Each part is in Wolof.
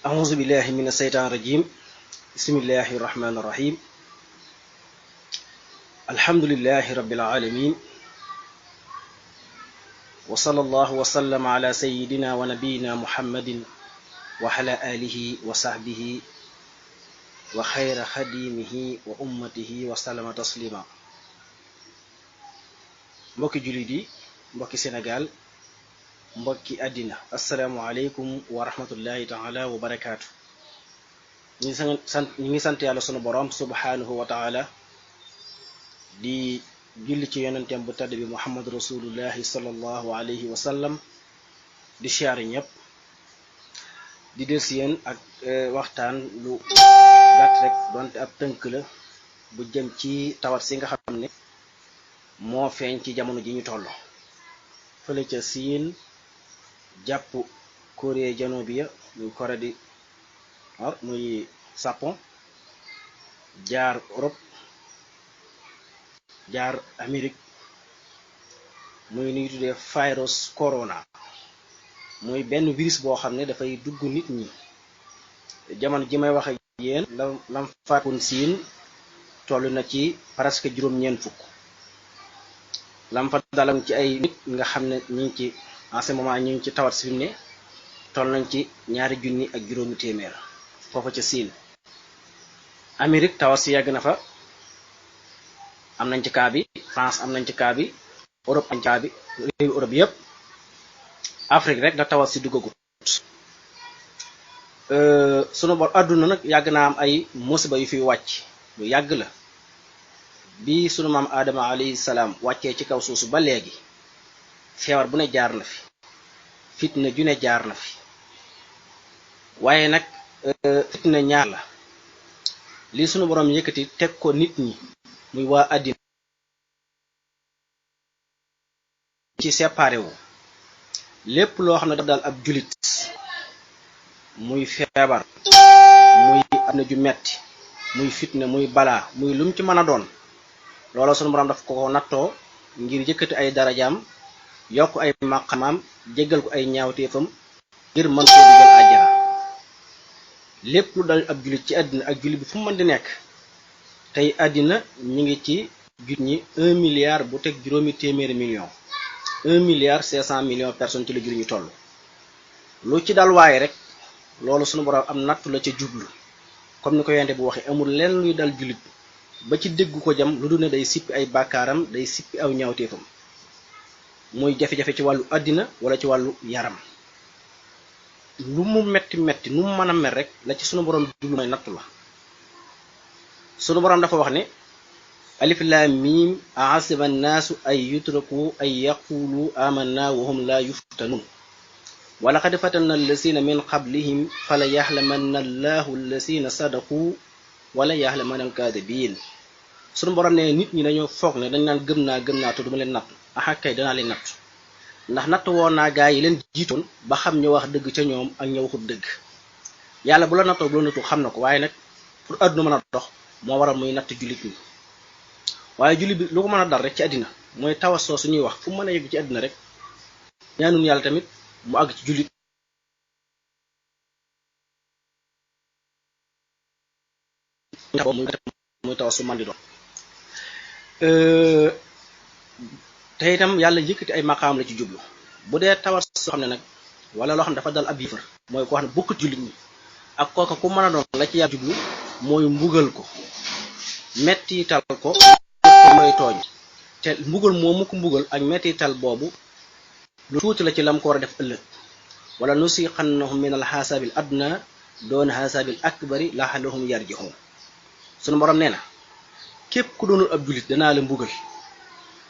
أعوذ بالله من الشيطان الرجيم بسم الله الرحمن الرحيم الحمد لله رب العالمين وصلى الله وسلم على سيدنا ونبينا محمد وعلى آله وصحبه وخير خديمه وأمته وسلم تسليما mbokki jullit yi mbokki Sénégal mbokki àddina asalaamualeykum wa rahmatullahi taala wa barakaatu. ñi ngi sant yàlla sunu borom subhanahu wa taala di julli ci yonenteem bu tàdd bi muhammad rasulullahi sallallahu alayhi wa sallam di siyaari ñëpp di del si yéen ak waxtaan lu gàtt rek donte ab tënk la bu jëm ci tawat si nga xam ne moo feeñ ci jamono ji ñu toll fële ca Siin jàpp Corée Janoobiya muy Corée du Nord muy Japon jaar Europe jaar Amérique muy nuy tuddee virus corona muy benn virus boo xam ne dafay dugg nit ñi jamono ji may wax ak yéen lam faatoon Siin toll na ci presque juróom-ñeent fukk lam fa dalam ci ay nit nga xam ne ñu ngi ci en ce moment ñu ngi ci tawat si ne toll nañ ci 2 junni ak juróomi téeméer foofa ca Siin. Amérique tawat si yàgg na fa am nañ ci cas bi, France am nañ ci cas bi, Europe am ci cas bi, réewu Europe yëpp. Afrique rek da tawat si duggagut. Sunu bor àdduna nag yàgg naa am ay musiba yu fi wàcc lu yàgg la. bi sunu maam Adama alayhi salaam wàccee ci kaw suusu ba léegi feebar bu ne jaar na fi, fitna ju ne jaar na fi, waaye nag fitna ñaar la li sunu borom yëkkati teg ko nit ñi muy waa àddina ci séparé wu lépp loo xam ne daf daal ab julit muy feebar muy àddina ju metti muy fitna muy balaa muy lum ci mën a doon loolu sunu borom daf ko nattoo ngir yëkkati ay darajaam yokk ay maqamaam jéggal ko ay ñaawteefam ngir mën koo digal àjjana. lépp lu dal ab jullit ci àddina ak jullit bi fu mu mën di nekk tey àddina ñu ngi ci jut ñi 1 milliard bu teg juróomi téeméeri million 1 milliard 500 millions personnes ci la jullit ñu toll. lu ci dal waaye rek loolu sunu borom am nattu la ca jublu comme ni ko yonent bu waxee amul lenn luy dal jullit ba ci déggu ko jam lu dul ne day sippi ay bàkkaaram day sippi aw ñaawteefam muy jafe-jafe ci wàllu àddina wala ci wàllu yaram. lu mu metti metti nu mu mën a mel rek la ci sunu borom jublu mooy nattu la. sunu borom dafa wax ne alif laam miim ahasiba annaasu ay yutraku ay yaqulu amanna wa hum la yuftanun wa laqad fatanna allasina min qablihim fala yaxlamanna allahu allasina sadaqu wala yaxlamanna alkaadibiin. sunu borom ne nit ñi dañoo foog ne dañ naan gëm naa te duma leen nattu aha kay danaa leen nattu ndax natt woon naa gaa yi leen jiitoon ba xam ñu wax dëgg ca ñoom ak ña waxut dëgg. yàlla bu la nattoo bu la nattu xam na ko waaye nag pour àdduna mën a dox moo waral muy natt jullit ñi waaye jullit bi lu ko mën a dal rek ci àddina mooy tawas soo suñuy wax fu mu mën a yegg ci àddina rek ñaanun yàlla tamit mu àgg ci jullit muy tawas su man di doon. te itam yàlla yëkkati ay maqaam la ci jublu bu dee tawat soo xam ne nag wala loo xam ne dafa dal ab yéefar mooy koo xam ne bokkut jullit ñi ak kooka ku mën a doon la ci yàlla jublu mooy mbugal ko mettital ko mooy tooñ te mbugal moomu ko mbugal ak mettital boobu lu tuuti la ci lam ko war a def ëllëg wala nusiqannahum min al xaasabil adna doon xaasabil akbari laxalahum yarjixun. sunu borom nee na képp ku doonul ab jullit danaa la mbugal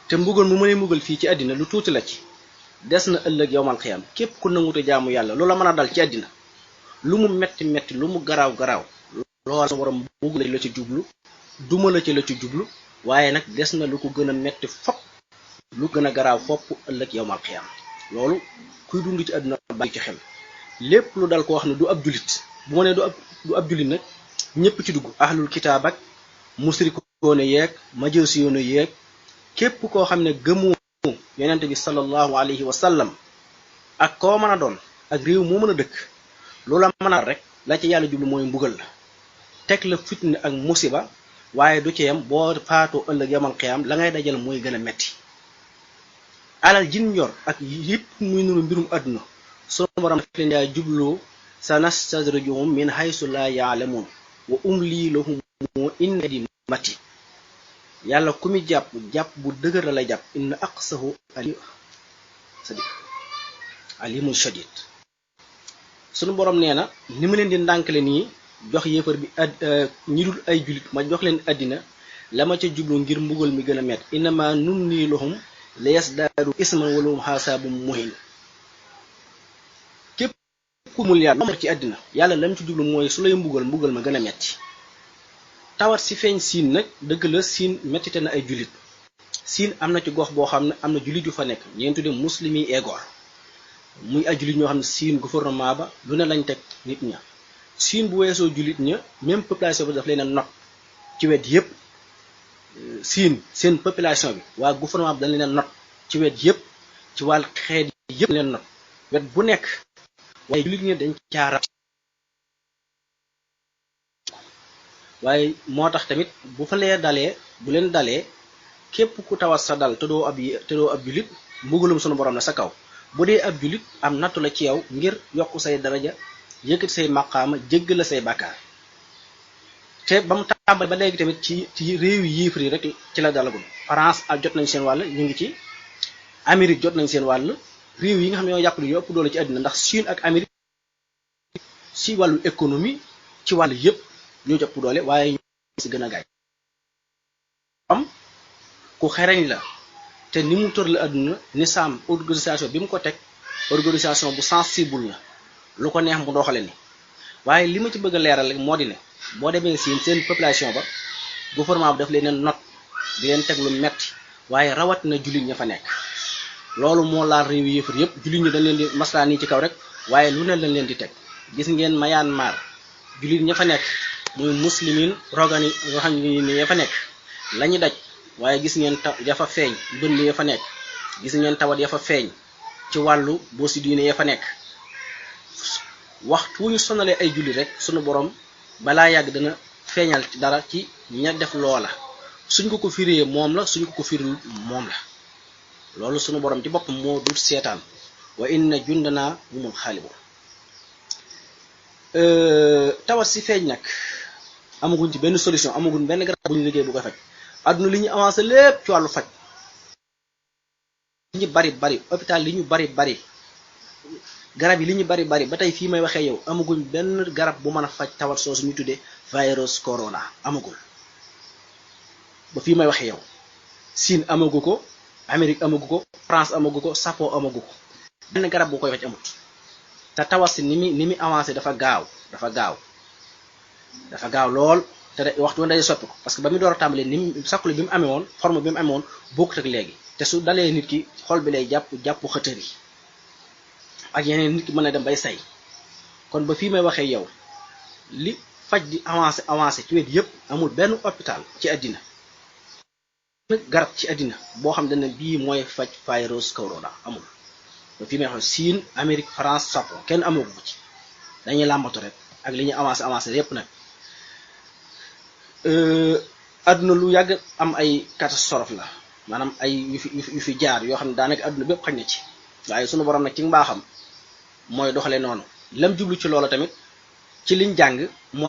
te mbugal mu mënee mbugal fii ci àddina lu tuuti la ci des na ëllëg yowmal xiyam képp ku nangute jaamu yàlla loola mën a dal ci àddina lu mu metti metti lu mu garaaw loola sa borom mbugal la ci jublu duma la ci la ci jublu waaye nag des na lu ko gën a metti fopp lu gën a garaaw fopp ëllëg yowmal xiyam. loolu kuy dund ci àddina bàyyi ci xel lépp lu dal ko wax ne du ab jullit bu ma nee du ab jullit nag ñépp ci dugg ahlul kitaab ak musrikoone yeeg majusiyoone yeeg képp koo xam ne gëmu yonent bi sallallahu alayhi wa sallam ak koo mën a doon ak réew moo mën a dëkk loola mën a rek la ci yàlla jublu mooy mbugal la teg la fitna ak musiba waaye du ci yem boo faatoo ëllëg yamal xiyaam la ngay dajal mooy gën a metti alal jin yor ak yëpp muy nuru mbirum àdduna sunu borom daf leen yaa jubloo sanastadrijuhum min haysu la ya'lamun wa umli lahum inna di mati yàlla ku mi jàpp bu dëgër la lay jàpp inna aqsahu alimun shadid sunu borom nee na ni ma leen di ndànkale nii jox yéefar bi ñi dul ay julit ma jox leen àddina la ma ca jublu ngir mbugal mi gën a met innama numli lahum la yasdaadu isman wa lahum hasaabun muhin képp ku mul yàlla ci àddina yàlla lam ci jublu mooy su lay mbugal ma gën a metti tawat si feeñ siin nag dëgg la siin mettite na ay julit siin am na ci gox boo xam ne am na julit yu fa nekk ñeen tudde muslimi egoor muy ay julit ñoo xam ne siin gouvernement ba lu ne lañ teg nit ña siin bu weesoo julit ña même population bi daf leen a not ci wet yépp siin seen population bi waa gouvernement bi dañ leen a not ci wet yépp ci wàll xeet yépp leen not wet bu nekk waaye julit ña dañ caara waaye moo tax tamit bu fa lee dalee bu leen dalee képp ku tawat sa dal te doo ab julit mbugalum sunu borom la sa kaw bu dee ab julit am nattu la ci yow ngir yokk say daraja yëkkati say maqaama jéggal la say bàkkaar te ba mu tàmbali ba léegi tamit ci réew yi yéefar yi rek ci la dalagul France ak jot nañ seen wàll ñu ngi ci Amérique jot nañ seen wàll réew yi nga xam ne ñoo jàpp ne ñoo ëpp doole ci àddina ndax Chine ak Amérique ci wàllu économie ci wàllu yëpp ñoo ëpp doole waaye ñu si gën a gaay am ku xereñ la te ni mu tër la àdduna nisaam organisation bi mu ko teg organisation bu sensible la lu ko neex mu doxale ni waaye li ma ci bëgg a leeral rek moo di ne boo demee seen population ba gouvernement bi daf leen not di leen teg lu metti waaye rawat na jullit ña fa nekk loolu moo laal réew yëfar yëpp jullit ñi dañ leen di maslaa nii ci kaw rek waaye lu ne lañ leen di teg gis ngeen Myanmar jullit ña fa nekk muy muslimin rogani nga xam ne ya fa nekk lañu daj waaye gis ngeen ya fa feeñ bënn ya fa nekk gis ngeen tawat ya fa feeñ ci wàllu boosi diine ya fa nekk waxtu wu ñu sonalee ay julli rek sunu borom balaa yàgg dana feeñal dara ci ña def loola suñ ko firee moom la suñ ko firul moom la loolu sunu borom ci boppam moo dul seetaan wa inna jundana humul xaalibu tawat si feeñ nag amaguñ ci benn solution amaguñ benn garab bu ñu liggéey bu ko faj adduna li ñu avancé lépp ci wàllu faj li ñu bari hôpital li ñu bari garab yi li ñu bari ba tey fii may waxee yow amaguñ benn garab bu mën a faj tawat soosu ñu tuddee virus corona amagul ba fii may waxee yow Chine amagu ko Amérique amagu ko France amagu ko Japon amagu ko benn garab bu koy faj amut te tawat si ni mi avancé dafa gaaw lool te waxtu woon day soppi ko parce que ba mu door a tàmbalee ni sakkule bi mu amee woon forme bi mu amee woon bokkut ak léegi te su dalee nit ki xol bi lay jàpp xëtër yi ak yeneen nit ki mën a dem bay say kon ba fii may waxee yow li faj di avancé ci wet yëpp amul benn hôpital ci àddina garab ci àddina boo xam ne bii mooy faj virus corona amul ba fii may waxee Chine Amérique France Japon kenn amagu ko ci dañuy làmbatu rek ak li ñuy avancé yépp nag àdduna lu yàgg am ay catastrophe la maanaam ay yu fi jaar yoo xam ne daanaka àdduna bépp xañ na ci waaye sunu borom nag ci mbaaxam mooy doxale noonu lam jublu ci loolu tamit ci liñ jàng moo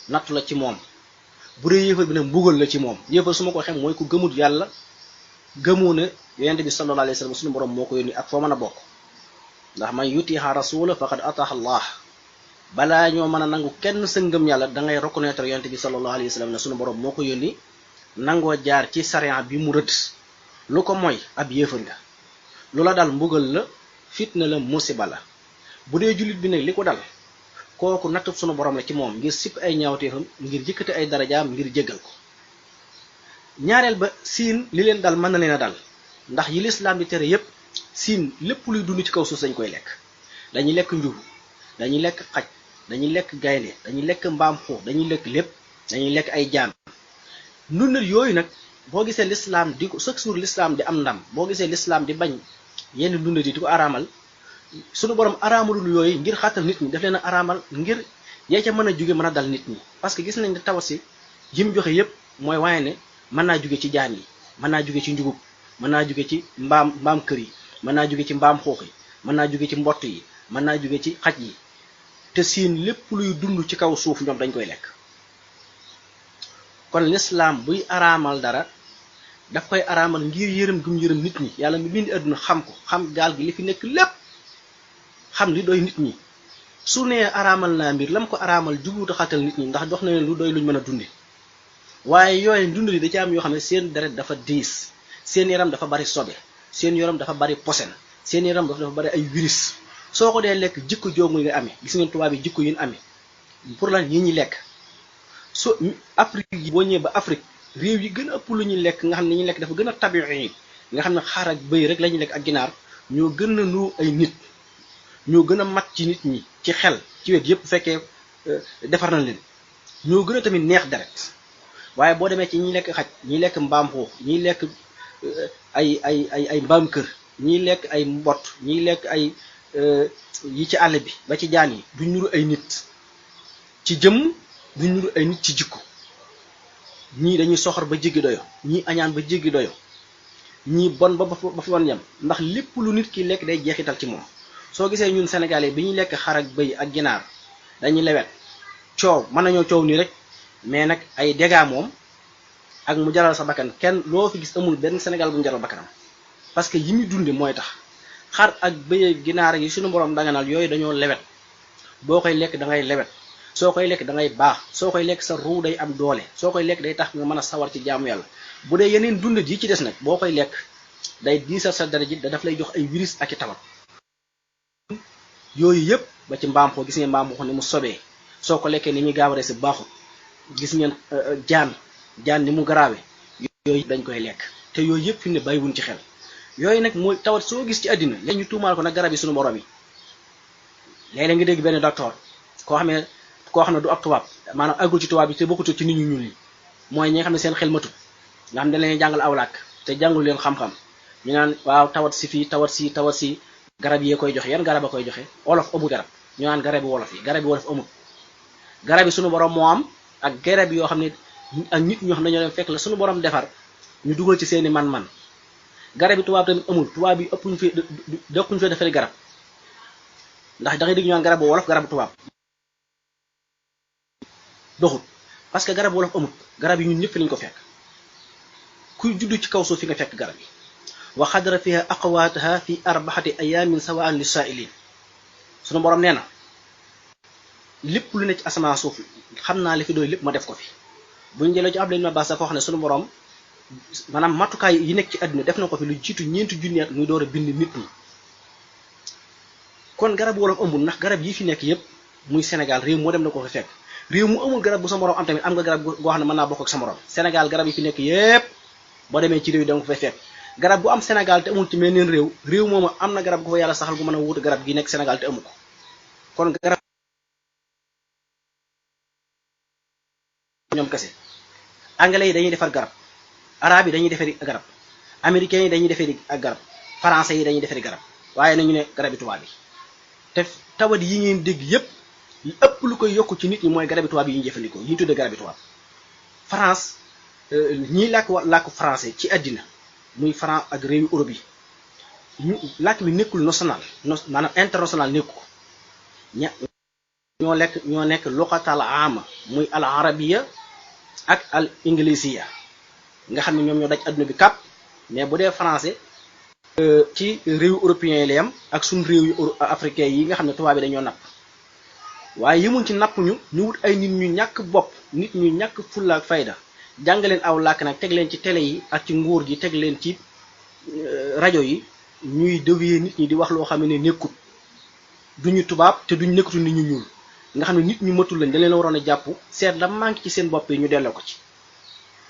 nattu la ci moom bu dee yéefar bi nag mbugal la ci moom yéefar su ma ko waxee mooy ku gëmut yàlla gëmoo ne yonent bi sallallahu alayhi wa sallam sunu borom moo ko yónni ak foo mën a bokk ndax man yutiha rasula faqad ataha Allah balaa ñoo mën a nangu kenn sa ngëm yàlla da ngay reconnaître yonent bi sallallahu alayhi wa sallam ne sunu borom moo ko yónni nangoo jaar ci sariya bi mu rëdd lu ko mooy ab yéefar nga lu la dal mbugal la fitna la musiba la bu dee jullit bi nag li ko dal kooku nattub sunu borom la ci moom ngir sipp ay ñaawteefam ngir yëkkati ay darajaam ngir jéggal ko ñaareel ba siin li leen dal mën na leen a dal ndax yi lislaam di tere yépp siin lépp luy dund ci kaw suuf dañ koy lekk dañuy lekk njur dañuy lekk xaj dañuy lekk gaynde dañuy lekk mbaam xuux dañuy lekk lépp dañuy lekk ay jaan ndundat yooyu nag boo gisee lislaam di ko chaque jour lislaam di am ndam boo gisee lislaam di bañ yenn ndundat yi di ko araamal suñu borom araamalul yooyu ngir xàttal nit ñi daf leen a araamal ngir yee ca mën a jóge mën a dal nit ñi parce que gis nañ ne tawat si jim joxe yépp mooy waaye ne mën naa jóge ci jaan yi mën naa jóge ci njugub mën naa jóge ci mbaam kër yi mën naa jóge ci mbaam xuux yi mën naa jóge ci mbott yi mën naa jóge ci xaj yi te siin lépp luy dund ci kaw suuf ñoom dañ koy lekk. kon lislaam buy araamal dara daf koy araamal ngir yërëm gum yërëm nit ñi yàlla mi bindi àdduna xam ko xam gaal gi li fi nekk lépp xam li doy nit ñi su nee araamal naa mbir lam ko araamal jubuuta xatal nit ñi ndax jox na leen lu doy luñ mën a dundi waaye yooyu dund li da ci am yoo xam ne seen deret dafa diis seen yaram dafa bari sobe seen yaram dafa bari posen seen yaram dafa bari ay virus soo ko dee lekk jikko joomu nga amee gis ngeen tubaab yi jikko yi ñu amee pour lan ñi ñi lekk so Afrique yi boo ñëwee ba Afrique réew yi gën a ëpp lu ñuy lekk nga xam ne ñuy lekk dafa gën a tabi'i nga xam ne xaar ak bëy rek la ñuy lekk ak ginaar ñoo gën a nuru ay nit ñoo gën a mat ci nit ñi ci xel ci wet yépp bu fekkee defar nañ leen ñoo gën a tamit neex deret waaye boo demee ci ñiy lekk xaj ñiy lekk mbaam xuux ñiy lekk ay mbaam kër ñiy lekk ay mbott ñiy lekk ay yi ci àll bi ba ci jaan yi duñ nuru ay nit ci jëmm duñ nuru ay nit ci jikko ñii dañuy soxor ba jéggi doyo ñii añaan ba jéggi doyo ñii bon ba fa woon yam ndax lépp lu nit ki lekk day jeexital ci moom soo gisee ñun sénégalais bi ñuy lekk xar ak bëy ak ginaar dañuy lewet coow mën nañoo coow nii rek mais nag ay dégâts moom ak mu jaral sa bakkan kenn loo fi gis amul benn Sénégal bu mu jaral bakkanam parce que yi muy dunde mooy tax xar ak bëy ak ginaar yi suñu borom danganal yooyu dañoo lewet boo koy lekk da ngay lewet soo koy lekk da ngay baax soo koy lekk sa ruu day am doole soo koy lekk day tax nga mën a sawar ci jaamu yàlla bu dee yeneen dundat yi ci des nag boo koy lekk day diisal sa dara ji da daf lay jox ay virus ak i tawat yooyu yëpp ba ci mbaam xoo gis ngeen mbaam xoo ni mu sobee soo ko lekkee ni muy gaawaree si baaxut gis ngeen jaan ni mu garaawe yooyu dañ koy lekk te yooyu yëpp fi mu ne bàyyiwuñ ci xel yooyu nag mooy tawat soo gis ci àddina léegi ñu tuumaal ko nag garab yi suñu borom yi léeg-léeg nga dégg benn docteur koo xam ne du ab tubaab maanaam àggul ci tubaab yi te bokkut ci nit ñu ñuul yi mooy ñi nga xam ne seen xel matut nga xam ne dañ leen jàngal aw làkk te jàngul leen xam-xam ñu naan waaw tawat si fii tawat si garab yee koy joxe yan garab a koy joxe wolof amul garab ñu naan garabi wolof yi garabi wolof amul garab yi suñu borom moo am ak garab yoo xam ne ak nit ñoo xam ne dañoo dem fekk la suñu borom defar ñu dugal ci seeni man-man garab yi tubaab tamit amul tubaab yi ëppuñu fi dëkkuñu fi defari garab ndax da ngay dégg ñu naan garabu wolof garabu tubaab doxut parce que garab wolof amul garab yi ñun ñëpp lañu ko fekk kuy juddu ci kaw suuf fi nga fekk garab yi wa xadara fiha aqwaataha fi arbaxati ayamin sawaan li saailin sunu borom nee na lépp lu ne ci asamaan suuf xam naa li fi doy lépp ma def ko fi buñu jëlee ci Abdullah ibn Abbas foo xam ne sunu borom maanaam matukaay yi nekk ci àdduna def na ko fi lu jiitu ñeenti junni at muy door a bind nit ñi kon garab wolof amul ndax garab yi fi nekk yépp muy Sénégal réew moo dem na ko fi fekk réew mu amul garab bu sa morom am tamit am nga garab goo xam ne mën naa bokk ak sa morom Sénégal garab yi fi nekk yépp boo demee ci réew yi da nga ko fay fekk garab bu am Sénégal te amul ci meneen réew moomu am na garab gu fa yàlla saxal gu mën a wuute garab gi nekk Sénégal te amu ko kon garab ñoom kese anglais yi dañuy defar garab arabe yi dañuy defari garab américains yi dañuy defari ak garab français yi dañuy defari garab waaye nañu ne garab yi tubaab yi te tawat yi ngeen dégg yépp li ëpp lu koy yokk ci nit ñi mooy garabi tubaab yi ñuy jëfandikoo yi ñu tuddee garabi tubaab France ñiy làkk français ci àddina muy France ak réewi Europe yi ñu làkk bi nekkul national maanaam international nekku ko ñoo nekk luqatal ama muy al arabiya ak al inglisiya nga xam ne ñoom ñoo daj àdduna bi kàpp mais bu dee français ci réewi européens yi la yam ak suñ réew yu africain yi nga xam ne tubaab yi dañoo napp waaye yemuñ ci napp ñu wut ay nit ñu ñàkk bopp nit ñu ñàkk fulla ak fayda jàngaleen aw làkk nag teg leen ci télé yi ak ci nguur gi teg leen ci rajo yi ñuy dévier nit ñi di wax loo xam ne nekkut duñu tubaab te duñ nekkutu nit ñu ñuul nga xam ne nit ñu matul lañ dañ leen waroon a jàpp seet la manqué ci seen bopp yi ñu delloo ko ci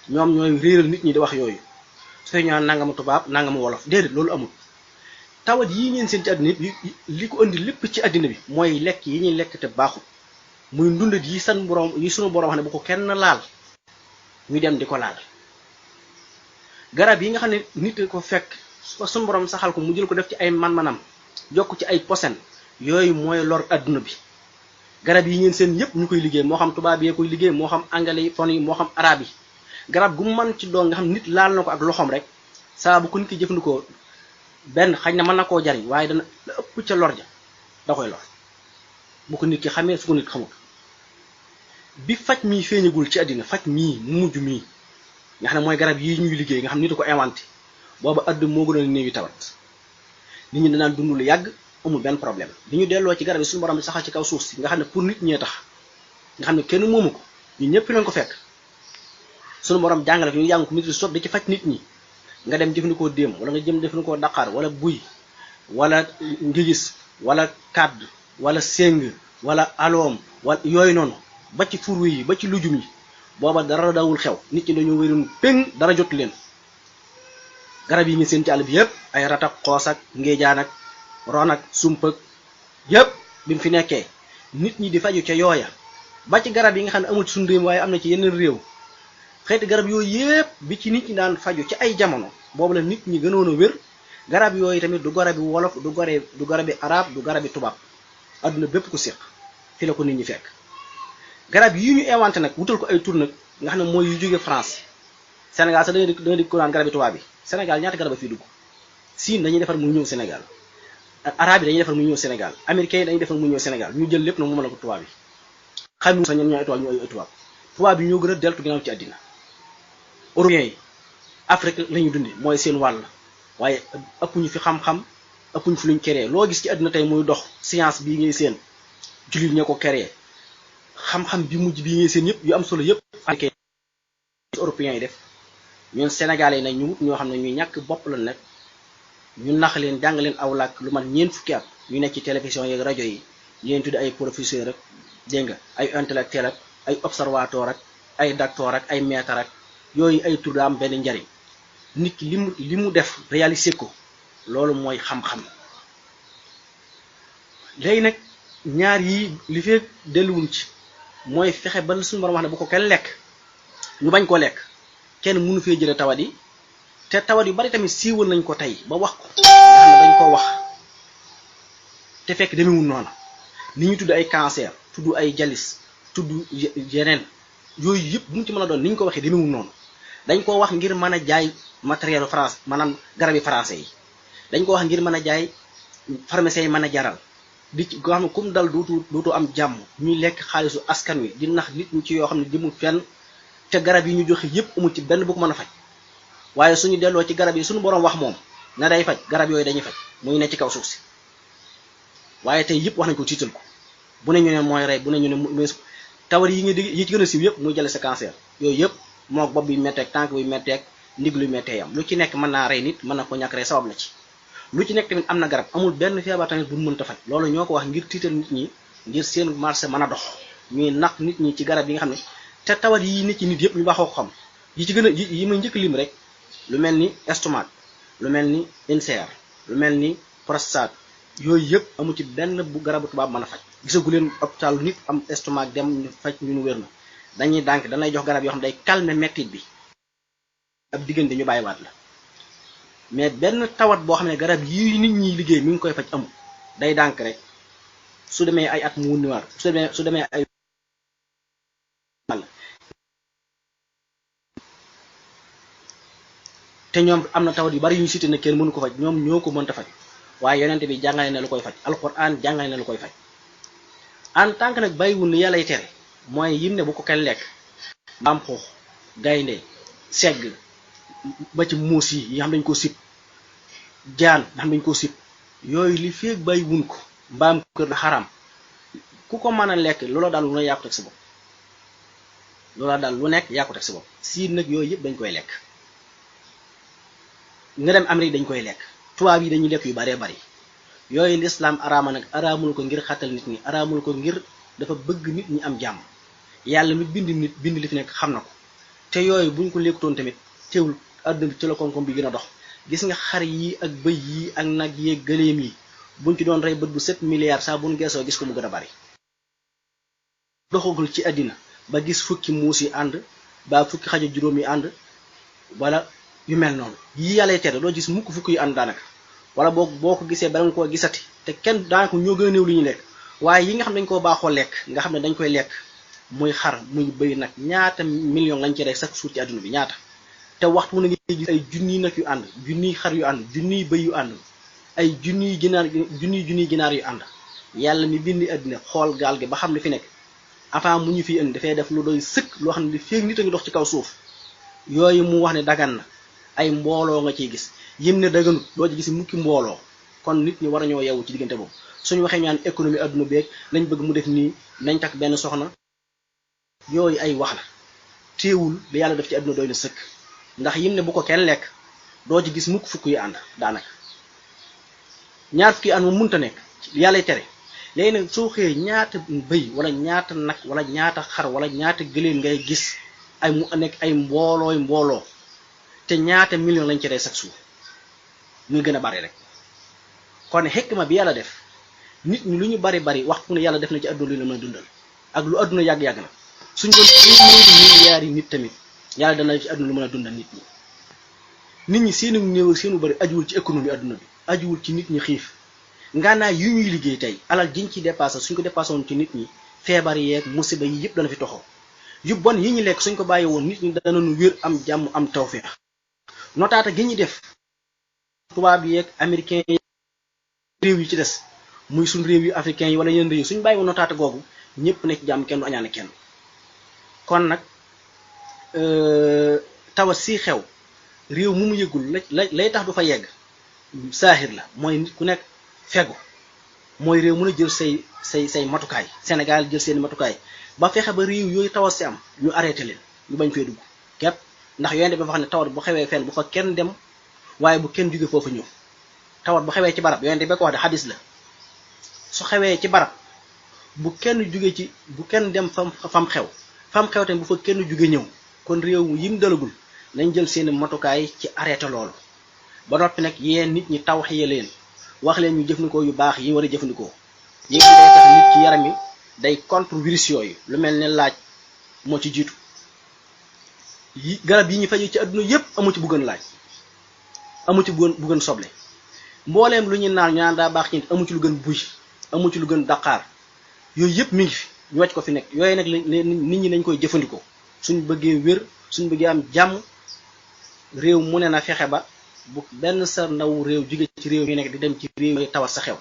ñoom ñooy réeral nit ñi di wax yooyu sooy ñaan nangamu tubaab nangamu wolof déedéet loolu amul tawat yii ngeen seen ci àddina bi li ko indi lépp ci àddina bi mooy lekk yi ñuy lekk te baaxul muy ndundat yi sunu borom wax ne bu ko kenn laal ñu dem di ko laal garab yi nga xam ne nit ko fekk sunu borom saxal ko mu jël ko def ci ay man-manam jokk ci ay posen yooyu mooy lor adduna bi. garab yi ngeen seen yépp ñu koy liggéey moo xam tubaab yi koy liggéey moo xam anglais yi fon yi moo xam arab yi garab gu mën ci doon nga xam nit laal na ko ak loxoom rek saa bu ko nit ki jëfandikoo benn xañ na mën na koo jariñ waaye dana la ëpp ca lor ja da koy lor bu ko nit ki xamee su ko nit xamul. bi faj mii feeñagul ci àddina faj mii mujj mii nga xam ne mooy garab yi ñuy liggéey nga xam nit ko inventé booba àdduna moo gën a néewi tawat nit ñi danaan dund lu yàgg amul benn problème bi ñu delloo ci garab yi suñu borom bi saxal ci kaw suuf si nga xam ne pour nit ñee tax nga xam ne kenn moomu ko ñun ñëpp lañ ko fekk suñu borom jàngale fi ñu jàng ko maîtrise soog di ci faj nit ñi nga dem jëfandikoo déem wala nga jëm jëfandikoo daqaar wala buy wala ngigis wala kàdd wala séng wala aloom wala yooyu noonu ba ci furwi yi ba ci lujum yi booba dara dawul xew nit ñi dañoo wérum péng dara jotu leen garab yi ngi seen ci àll bi yëpp ay ratak xoos ak ngéejaan ak ron ak sumpak yëpp bi mu fi nekkee nit ñi di faju ca yooya ba ci garab yi nga xam ne amul ci suñu réew waaye am na ci yeneen réew xeeti garab yooyu yëpp bi ci nit ñi daan faju ci ay jamono boobu la nit ñi gënoon a wér garab yooyu tamit du garabi wolof du garabi arab du garabi tubaab adduna bépp ko séq fi la ko nit ñi fekk. garab yi ñu inventé nag wutal ko ay tur nag nga xam ne mooy yu jóge France Sénégal sax danga di ko naan garabi tubaab bi Sénégal ñaata garab a fii dugg Siin dañuy defar mu ñëw Sénégal arab yi dañuy defar mu ñëw Sénégal américains yi dañuy defar mu ñëw Sénégal ñu jël lépp nag mu mën a ko tubaab yi xam ñu sax ñoom ñoo ay tubaab ñu ay tubaab yi ñoo gën a deltu ginnaaw ci àddina européens yi Afrique la ñu dunde mooy seen wàll waaye ëpp ñu fi xam-xam ëpp ñu fi luñ créé loo gis ci àddina tey muy dox science bii ngay seen jullit ñoo ko créé xam-xam bi mujj bii ngay seen yëpp yu am solo yëpp américains européens yi def ñun sénégalais yi nag ñu wut ñoo xam ne ñuy ñàkk bopp la nag ñu nax leen jàng leen aw làkk lu man ñeent fukki at ñu nekk ci télévision yeeg rajo yi leen tudd ay professeur ak dégg nga ay intellectuel ak ay observateur ak ay docteur ak ay maître ak yooyu ay tur daa am benn njariñ nit ki li mu def réaliser ko loolu mooy xam-xam. léegi nag ñaar yi li fee delluwuñ ci mooy fexe ba suñu borom wax ne bu ko kenn lekk ñu bañ koo lekk kenn mënu fee jële tawat yi te tawat yu bari tamit siiwal nañ ko tey ba wax ko nga xam ne dañ ko wax te fekk demewul noonu ni ñu tudd ay cancer tudd ay jalis tudd yeneen yooyu yëpp bu mu ci mën a doon ni ñu ko waxee demewul noonu dañ ko wax ngir mën a jaay matériel France maanaam garabi français yi dañ ko wax ngir mën a jaay pharmacien yi mën a jaral di ci nga xam ne comme dal dootu am jàmm ñuy lekk xaalisu askan wi di nax nit ñi ci yoo xam ne jëmul fenn te garab yi ñu joxe yëpp amul ci benn bu ko mën a faj waaye suñu delloo ci garab yi suñu boroom wax moom na day faj garab yooyu dañuy faj muy ne ci kaw suuf si waaye tey yëpp wax nañ ko tiital ko bu ne ñu ne mooy rey bu ne ñu ne tawar yi nga dégg yi ci gën a siiw yëpp muy jële sa cancer yooyu yëpp moo bopp bi metteeg tànk bi metteeg ndig lu mettee yam lu ci nekk mën naa rey nit mën na ko ñàkk rey sabab la ci lu ci nekk tamit am na garab amul benn feebar tamit bu mënta faj loolu ñoo ko wax ngir tiital nit ñi ngir seen marché mën a dox ñuy nax nit ñi ci garab yi nga xam ne te tawat yi nit ci nit yëpp ñu baaxoo ko xam yi ci gën a yi may njëkk lim rek lu mel ni estomac lu mel ni ulcère lu mel ni prostate yooyu yëpp amu ci benn bu garabu tubaab mën a faj gisagu leen hôpital nit am estomac dem ñu faj ñu wér na dañuy dànk danay jox garab yoo xam ne day calmer mettit bi ab diggante ñu bàyyiwaat la mais benn tawat boo xam ne garab yi nit ñi liggéey mi ngi koy faj amul day dànk rek su demee ay at mu wunniwaar su demee ay te ñoom am na tawat yu bari yu ñu cité ne kenn mënu ko faj ñoom ñoo ko mënta faj waaye yonente bi jàngale na lu koy faj alquran jàngale na lu koy faj en tant que nag bàyyiwul li yàllay tere mooy yim ne bu ko kenn lekk mbaam xuux gaynde segg ba ci muus yi xam dañ ko sib jaan nga xam dañ ko sib yooyu li feeg bàyyiwun ko mbaam kër na xaram ku ko mën a lekk loola daal lu ne yaa ko teg sa bopp loola daal lu nekk yaa ko teg sa bopp si nag yooyu yëpp dañ koy lekk nga dem Amérique dañ koy lekk tubaab yi dañuy lekk yu baree bari yooyu lislaam araama nag araamul ko ngir xatal nit ñi araamul ko ngir dafa bëgg nit ñi am jàmm yàlla mi bind nit bind li fi nekk xam na ko te yooyu buñ ko lekkutoon tamit teewul àdduna bi ci la koom-koom bi gën a dox gis nga xar yi ak bëy yi ak nag yi ak gëléem yi buñ ci doon rey bët bu 7 milliards saa buñ geesoo gis ko mu gën a bari doxagul ci àddina ba gis fukki muus yi ànd ba fukki xaja juróom yi ànd wala yu mel noonu yi yàlla tere doo gis mukk fukki yu ànd daanaka wala boo ko gisee bala nga koo gisati te kenn daanaka ñoo gën a néew li ñu lekk waaye yi nga xam ne dañ koo baaxoo lekk nga xam ne dañ koy lekk muy xar muy bëy nag ñaata million lañ ci rey chaque jour ci àdduna bi ñaata te waxtu na ngay gis ay junniy nag yu ànd junniy xar yu ànd junniy bëy yu ànd ay junniy ginaar yu ànd yàlla mi bindi àddina xool gaal gi ba xam ne fi nekk avant mu ñu fi indi dafay def lu doy sëkk loo xam ne feeg nit a ngi dox ci kaw suuf yooyu mu wax ne dagan na ay mbooloo nga ciy gis yim ne daganut doo ci gis mukki mbooloo kon nit ñi war a ñoo yeewu ci diggante boobu suñu waxee ñaan économie àdduna beeg lañ bëgg mu def nii nañ takk benn soxna yooyu ay wax la téewul li yàlla def ci àdduna doy na sëkk ndax yim ne bu ko kenn lekk doo ci gis mukk fukk yi ànd daanaka ñaar fukki ànd moom munta nekk yàllay tere léegi nag soo xëyee ñaata bëy wala ñaata nag wala ñaata xar wala ñaata gëléem ngay gis ay mu nekk ay mbooloo te ñaata million lañ ci rey chaque jour muy gën a bari rek kon xikma bi yàlla def nit ñi lu ñu bari waxtu ne yàlla def na ci àdduna lu la mën a dundal ak lu àdduna yàgg-yàgg na suñ doon milliards yi nit tamit yàlla dana ci àdduna lu mën a dundal nit ñi seenu néew ak seenu bari ajuwul ci économie àdduna bi ajuwul ci nit ñi xiif ngaanaay yu ñuy liggéey tey alal jiñ ci dépassé suñ ko dépassé woon ci nit ñi feebar yeeg musiba yi yëpp dana fi toxoo yu bon yi ñu lekk suñ ko bàyyi woon nit ñi danañu wér am jàmm am tawfeex notaata gi ñu def tubaab yeeg américain yi réew yi ci des muy suñ réew yi africain yi wala yeneen réew suñ bàyyi woon notaata googu ñëpp nekk jàmm kenn du añaane kenn kon nag tawat si xew réew mu yëgul lay tax du fa yegg saaxir la mooy nit ku nekk fegu mooy réew mën a jël say matukaay Sénégal jël seeni matukaay ba fexe ba réew yooyu tawat si am ñu arrêté leen ñu bañ fee dugg képp ndax yooyu ba fa xam ne tawat bu xewee fenn bu fa kenn dem waaye bu kenn jóge foofu ñëw tawat bu xewee ci barab yooyu ba ko wax de xadis la su xewee ci barab bu kenn dem fam xew tamit bu fa kenn jóge ñëw kon réew yim dalagul nañ jël seeni matukaay ci arrêté loolu ba noppi nag yéen nit ñi tawxiye leen wax leen ñu jëfandikoo yu baax yi war a jëfandikoo yi ngi day tax nit ci yaram yi day contre virus yooyu lu mel ne laaj moo ci jiitu yi garab yi ñu fajee ci àdduna yépp amu ci bu gën laaj amu ci bu gën soble mbooleem lu ñu naan daa baax ci nit amu ci lu gën buy amu ci lu gën daqaar yooyu yépp mi ngi fi ñu wàcc ko fi nekk yooyu nag nit ñi nañ koy jëfandikoo suñ bëggee wér suñ bëggee am jàmm réew mu ne na fexe ba bu benn sa ndaw réew jóge ci réew yi nekk di dem ci réew yi tawat sa xew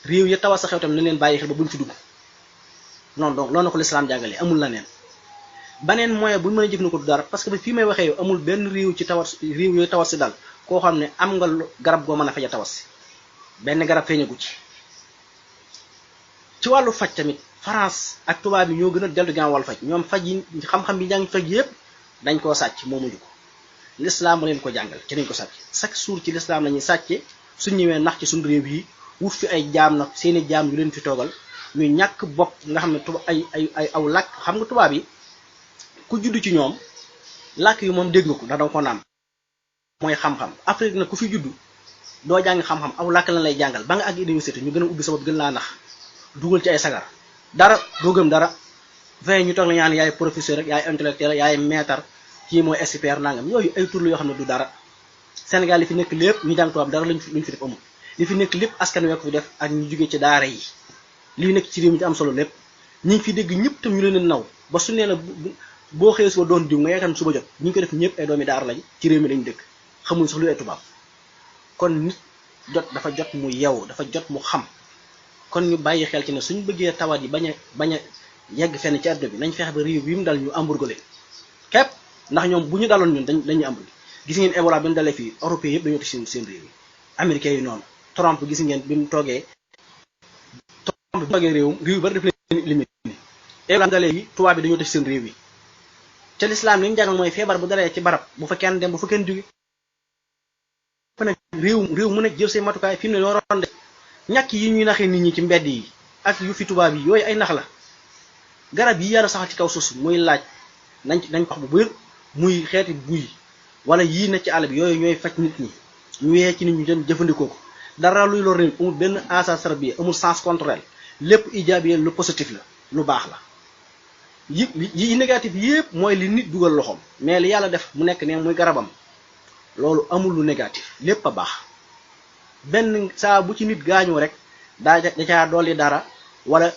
réew yi tawat sa xew tam nañ leen bàyyi xel ba buñ fi dugg non donc loolu na ko lislaam jàngale amul la neen baneen moyen bu mën a jëfandikoo du dara parce que fii may waxee yow amul benn réew ci réew yooyu tawat si dal koo xam ne am nga garab goo mën a faja tawat si benn garab feeñagu ci wàllu faj tamit France ak tubaab yi ñoo gën a dellu gannaaw wàllu faj ñoom faj yi xam-xam yi jàng faj yépp dañ koo sàcc moomuñu ko l'islam leen ko jàngal ci nañ ko sàcc chaque jour ci l'islam lañuy sàcce suñ ñëwee nax ci suñ réew yi wut fi ay jaam nag seeni jaam yu leen fi toogal ñu ñàkk bopp nga xam ne ay aw làkk xam nga tubaab yi ku judd ci ñoom làkk yi moom dégg nga ko ndax danga ko naam mooy xam-xam Afrique nag ku fi juddu doo jàng xam-xam aw làkk lañ lay jàngal ba nga ak université ñu gën a ubbi sa bopp gën laa nax dugal ci ay sagar dara doo gëm dara vingt ñu toog la ñaan yaay professeur rek yaay intellectuel yaay maître kii mooy expert nangam yooyu ay tur la yoo xam ne du dara Sénégal li fi nekk lépp ñu jàng tubaab dara luñ fi def amul li fi nekk lépp askan wi ko fi def ak ñu jógee ci daara yi li nekk ci réew mi ci am solo lépp ñi ngi fi dégg ñëpp tam ñu leen naw ba su nee la boo xëyee suba doon diw nga yaakaar suba jot ñi ngi ko def ñëpp ay doomi daara lañ ci réew mi lañ dëkk xamuñ sax lu ay tubaab kon nit dafa jot mu yeewu dafa jot mu xam kon ñu bàyyi xel ci ne suñu bëggee tawat yi bañ a yegg fenn ci àdduna bi nañ fexe ba réew bi mu dal ñu embargo leen képp ndax ñoom bu ñu daloon ñun dañuy embargo gis ngeen Ebola bi mu dalee fii européen yëpp dañoo tëj seen réew yi américains yi noonu Trump gis ngeen bi mu toogee réew bari def leen limite Ebola bi dalee yi tubaab bi dañoo tëj seen réew yi te l'islam li ñu jàngal mooy feebar bu dalee ci barab bu fa kenn dem bu fa kenn jóge nag réew mu nekk jël say matukaay fi mu ne ñoo roon de ñàkk yi ñuy naxee nit ñi ci mbedd yi ak yu fi tubaab yi yooyu ay nax la garab yi yàlla saxal ci kaw suuf muy laaj nañ ko wax bu bër muy xeeti buy wala yii nekk ci àll bi yooyu ñooy faj nit ñi ñu yee ci nit ñi dem jëfandikoo ko dara luy lor nit amul benn asasar bi amul sens contraire lépp ijaabi lu positif la lu baax la yi négatif yépp mooy li nit dugal loxoom mais li yàlla def mu nekk ne muy garabam loolu amul lu négatif lépp a baax benn saa bu ci nit gaañoo rek da caa dolli dara wala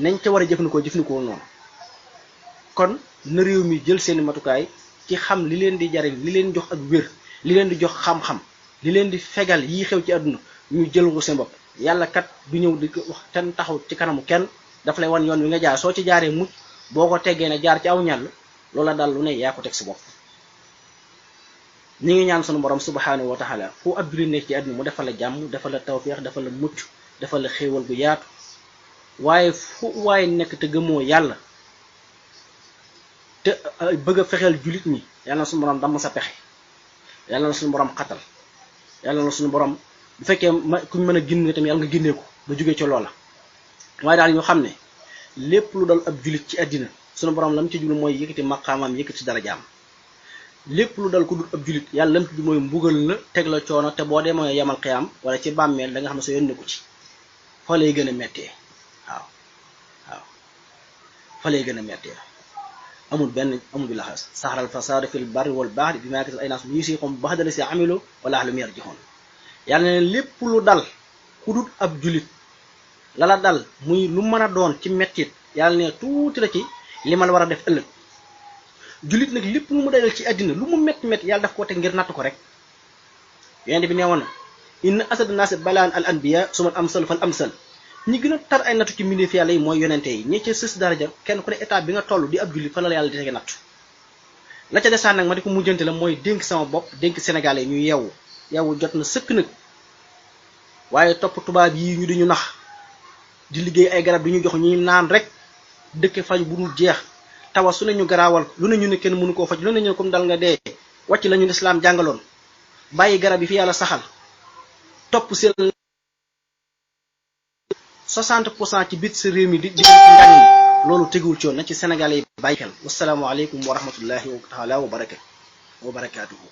nañ ca war a jëfandikoo noonu. kon na réew mi jël seeni matukaay ci xam li leen di jariñ, li leen jox ak wér, li leen di jox xam-xam, li leen di fegal yii xew ci àdduna ñu jël ko seen bopp. yàlla kat du ñëw di ko wax kenn taxaw ci kanamu kenn, daf lay wan yoon wi nga jaar, soo ci jaaree mucc, boo ko teggee ne jaar ci aw ñàll loola dal lu ne yaa ko teg si bopp. ñi ngi ñaan sunu borom subhanahu wa taala fu ab jullit nekk ci àdduna mu defal la jàmm, defal la tawféex, defal la mucc, defal la xéewal gu yaatu. waaye fu waaye nekk te gëmoo yàlla te bëgg a fexeel jullit ñi, yàlla na suñu borom damm sa pexe, yàlla na suñu borom xatal, yàlla na suñu borom bu fekkee kuñ mën a génne tamit yàlla nga génnee ko ba jógee ci loola. waaye daal ñu xam ne lépp lu dal ab jullit ci àddina suñu borom lam ci jublu mooy yëkkati maqaamam, yëkkati darajaam. lépp lu dal ku dul ab jullit yàlla lam ci jublu mooy mbugal la, teg la coono, te boo dee mooy yamal xiyaam wala ci bàmmeel da nga xam ne sa yónne ko ci fa lay gën a mettee. waaw fa lay gën a mettee. amul bi laxas saxaral fasaada fil barri wal bahri bimaa kasabat aydi naas liyuziiqahum ba'da llazii amilu wa la'allahum yarji'uun. yàlla ne lépp lu dal ku dul ab jullit lala dal muy lu mën a doon ci mettit, yàlla ne tuuti la ci li ma la war a def ëllëg. jullit nag lépp lu mu dajal ci àddina lu mu métti métti yàlla daf ko teg ngir natt ko rek. yonent bi nee woon na inna asada naasi balaan al anbiya summa amsal fal amsal. ñi gën a tar ay nattu ci mbindeef yàlla yi mooy yonente yi. ñi ca sës daraja kenn ku ne état bi nga toll di ab jullit fa la yàlla di tege nattu. la ca desaan nag ma di ko mujjante la mooy dénk sama bopp, dénk Sénégalais ñu yeewu jot na sëkk nag. waaye topp tubaab yi ñu di ñu nax di liggéey ay garab di ñu jox ñuy naan rek dëkk faj bu dul jeex, tawa su ne ñu garaawal lu ne ñu ne kenn mënu koo faj, lu ne ñu ne comme dal nga dee, wàcc la ñu lislaam jàngaloon, bàyyi garab yi fi yàlla saxal, topp seen 60% ci bit sa réew mi di njàng mi, loolu teguwul ci yoon na ci Sénégalais yi bàyyi xel. Wassalaamu aleykum wa rahmatullahi wa taala wa barakaatuhu.